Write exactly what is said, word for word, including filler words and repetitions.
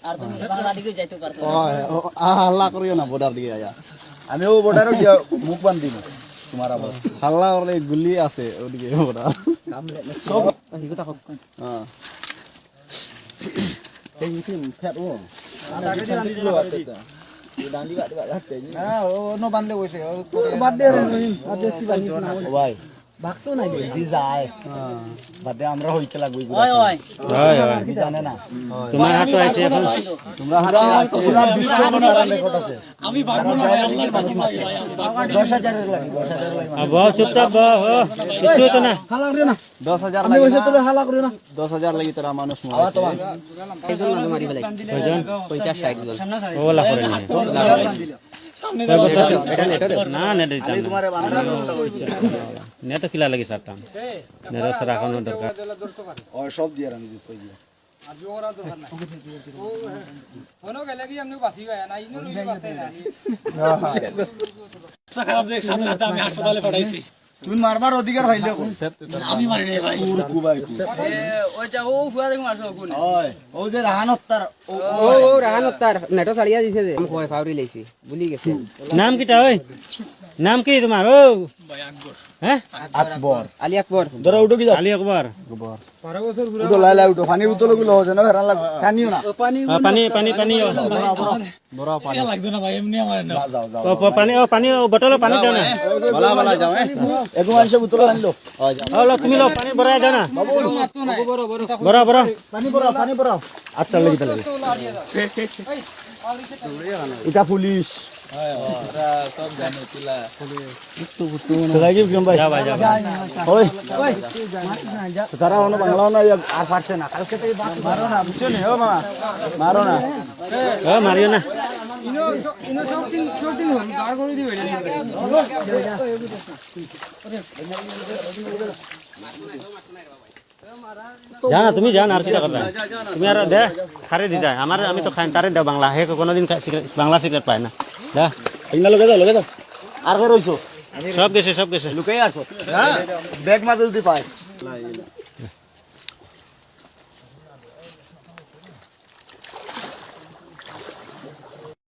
আর তুমি বাংলা দিকে যাইতে পারতো না। ওই, ও, আ, হাল্লা করিও না, বর্ডার দিকে আয়া। আমি ও বর্ডারো গিয়া মুখ বান্ধিমু, তোমার আবার। হাল্লা করলে গুলি আছে ওদিকে বর্ডার। সব। হ্যাঁ। না, ও, নো বানলে কইছে, ও করে বাদ দে রে, রহিম, বাদ দে, সিবানি না। ও ভাই, ভাগ তো নাই। যদি যায়, বাদে আমরা হইতে লাগবো এগুলো। ওই, ওই। ওই, ওই। তুমি জানে না। তোমার হাত তো আইছে এখন। তোমরা হাতে আইছে। পুরা বিশ্ব মনে হয় রেকর্ড আছে। আমি পারবো না ভাই, আল্লাহর কসম ভাই, ভাই, আমি পারবো না। দশ হাজারের লাগে, দশ হাজারের লাগে। আ, বহ, চুপচাপ বহ, ও। কিচ্ছু হইতো না। হালা করিও না। দশ হাজার আমি লাগে কইছি না। তোরে হালা করিও না। দশ হাজার লাগি তারা মানুষ মরেছে। আবার তোমার। কয়জন মানুষ মারি ফেলাই? কয়জন? পঞ্চাশ ষাট জন। ও, লাখ করে নিয়ে। এটা নেট না, নেট দিতাম না। তোমারে বানানোর ব্যবস্থা করছি। নেট তো কিলা লাগি সারতাম। নেট সারা এখনো দরকার। ও, সব দিয়ে আমি দিতে হইবে। আর জোর আর দরকার নাই। ও, হনো গেলে কি এমনি বাঁচি ভাই, না, ইনো রইলে বাঁচতে না। খারাপ দেখ, সাথে সাথে আমি হাসপাতালে পাঠাইছি। তুমি মারবার অধিকার হইলে এখন। আমি মারি নাই ভাই। কুর কুবাই কুর। এ, ওই যা, ও ফুয়া দেখো মারছো কোন? ওই, ও যে রাহান হত্যার, ও, ও, ও রাহান হত্যার, নেটো ছাড়িয়া দিছে যে। আমি কয় ফাউরি লইছি, ভুলি গেছে। নাম কিতা ওই? নাম কি তোমার? ও। ভাই আকবর। হ্যাঁ? আকবর। আলী আকবর। ধরো উঠো কি যাও? আলী আকবর। আকবর। উঠো, লাই, লাই উঠো। পানির বোতল গুলো যেন হেরান লাগে। টানিও না। ও, পানি, পানি, পানি। বড়, বড়। এ লাগতো না ভাই, এমনি আমার না। যাও, যাও, ও, যাও। প-, পানি, ও, পানি, ও, বোতলে পানি দাও না। বলা, বলা, যাও, এ। এগো, আনছে বোতল আনলো। ও, যাও। ও, লো, তুমি লো, পানি ভরাই দাও না। বাবু। বড়, বড়। পানি ভরাও, পানি ভরাও। আচ্ছা, লেগে তাহলে। এটা পুলিশ। ওরা সব জানে, চিলা। তো লাগি বিক্রম ভাই। যা ভাই, যা ভাই। ওই। তো তারা অনো বাংলা না, আর পারছে না। কালকে থেকে বাস মারো না, বুঝছো নি? ও মামা, মারো না। ও, মারিও না। ইনো শ-, ইনো shooting, shooting হল, বার করে দিবে। যা না, তুমি যা না, আর কিতা করবে? তুমি আর দে, তারে দি দে। আমার, আমি তো খাই, তারে দে বাংলা। হে কোনোদিন খা-, সিগারেট, বাংলা সিগারেট পায় না। দে। এই না, লগে যাও, লগে যাও। আর কে রইছো? সব গেছে, সব গেছে। লুকাই আছো। হ্যাঁ? ব্যাগ মাঝে যদি পায়।